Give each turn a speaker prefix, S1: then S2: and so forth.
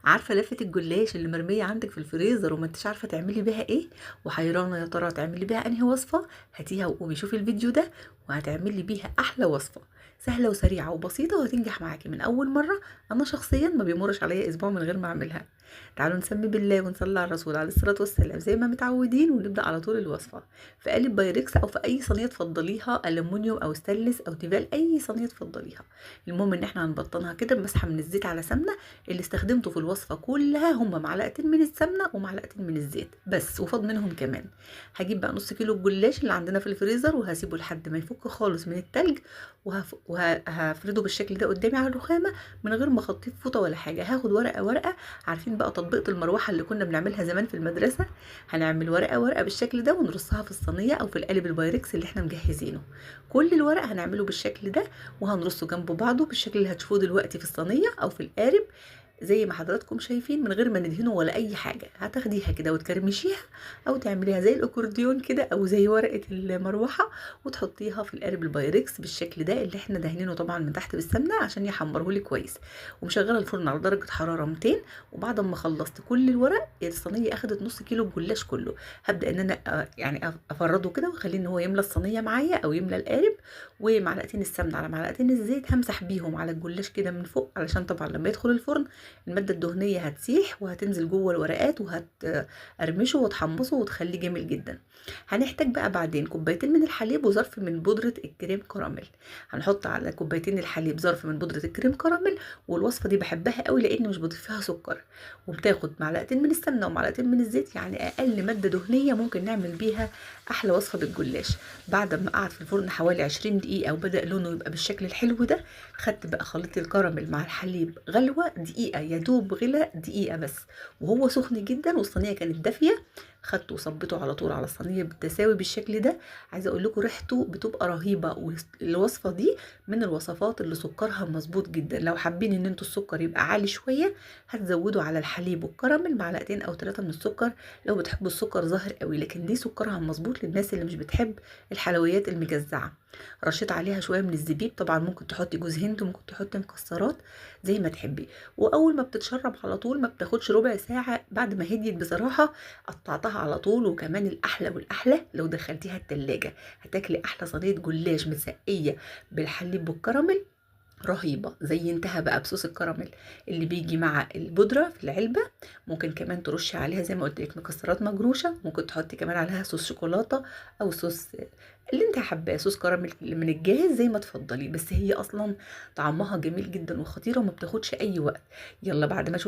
S1: عارفة لفة الجلاش اللي مرمية عندك في الفريزر وما انتش عارفة تعملي بيها ايه، وحيرانة يا ترى تعملي بيها انهي وصفة؟ هاتيها وقومي شوفي الفيديو ده وهتعملي بيها احلى وصفة سهلة وسريعة وبسيطة وهتنجح معاكي من اول مرة. انا شخصيا ما بيمرش عليا اسبوع من غير ما اعملها. تعالوا نسمي بالله ونصلي على الرسول عليه الصلاة والسلام زي ما متعودين، ونبدأ على طول الوصفة. في قالب بايركس او في اي صينية تفضليها، ألمونيوم او ستانلس او تيفال، اي صينية تفضليها. المهم ان احنا هنبطنها كده بمسحة من الزيت على سمنة. اللي استخدمته في الوصفة كلها هما معلقتين من السمنة ومعلقتين من الزيت بس، وفاض منهم كمان. هجيب بقى نص كيلو الجلاش اللي عندنا في الفريزر وهسيبه لحد ما يفك خالص من التلج، وهفرده بالشكل ده قدامي على الرخامة من غير ما اخطيه في فوطة ولا حاجة. هاخد ورقة ورقة، عارفين بقى تطبيقة المروحة اللي كنا بنعملها زمان في المدرسة، هنعمل ورقة ورقة بالشكل ده ونرصها في الصينية أو في القالب البايركس اللي احنا مجهزينه. كل الورق هنعمله بالشكل ده وهنرصه جنب بعضه بالشكل اللي هتشوفوه دلوقتي في الصينية أو في القارب زي ما حضراتكم شايفين، من غير ما ندهنه ولا اي حاجة. هتاخديها كده وتكرمشيها او تعمليها زي الاكورديون كده او زي ورقة المروحة وتحطيها في القالب البايركس بالشكل ده اللي احنا دهنينه طبعا من تحت بالسمنه عشان يحمرهولي كويس، ومشغله الفرن على درجه حرارة 200. وبعد ما خلصت كل الورق، الصينية اخدت نص كيلو الجلاش كله، هبدا ان انا افرده كده واخليه ان هو يملى الصينية معايا او يملى القالب. ومعلقتين السمنة على معلقتين الزيت همسح بيهم على الجلاش كده من فوق، علشان طبعا لما يدخل الفرن المادة الدهنية هتسيح وهتنزل جوه الورقات وهتقرمشه وتحمصه وتخليه جميل جدا. هنحتاج بقى بعدين كوبايتين من الحليب وظرف من بودرة الكريم كراميل. هنحط على كوبايتين الحليب ظرف من بودرة الكريم كراميل، والوصفة دي بحبها قوي لان مش بضيف فيها سكر، وبتاخد معلقتين من السمنة ومعلقتين من الزيت، يعني اقل مادة دهنية ممكن نعمل بيها احلى وصفة بالجلاش. بعد ما قعد في الفرن حوالي 20 دقيقة وبدأ لونه يبقى بالشكل الحلو ده، خدت بقى خليط الكراميل مع الحليب غلوة دقيقة، يا دوب غلى دقيقة بس، وهو سخن جدا والصينية كانت دافية، خدته وصبيته على طول على الصينية بالتساوي بالشكل ده. عايزة اقول لكم ريحته بتبقى رهيبة، والوصفة دي من الوصفات اللي سكرها مظبوط جدا. لو حابين ان انتوا السكر يبقى عالي شوية هتزودوا على الحليب والكراميل معلقتين او 3 من السكر لو بتحبوا السكر ظاهر قوي، لكن دي سكرها مظبوط للناس اللي مش بتحب الحلويات المجزعة. رشيت عليها شوية من الزبيب، طبعا ممكن تحطي جوز هند وممكن تحطي مكسرات زي ما تحبي. واول ما بتتشرب على طول، ما بتاخدش ربع ساعة بعد ما هديت بصراحة قطعتها على طول. وكمان الاحلى والاحلى لو دخلتيها التلاجة هتاكلي احلى صينية جلاش متسقية بالحليب والكراميل رهيبة. زينتها بقى بصوص الكراميل اللي بيجي مع البودرة في العلبة، ممكن كمان ترشي عليها زي ما قلت لك مكسرات مجروشة، ممكن تحطي كمان عليها صوص شوكولاتة او صوص اللي انت حباه، صوص كراميل من الجاهز زي ما تفضلي، بس هي اصلا طعمها جميل جدا وخطيرة وما بتاخدش اي وقت. يلا بعد ما شفت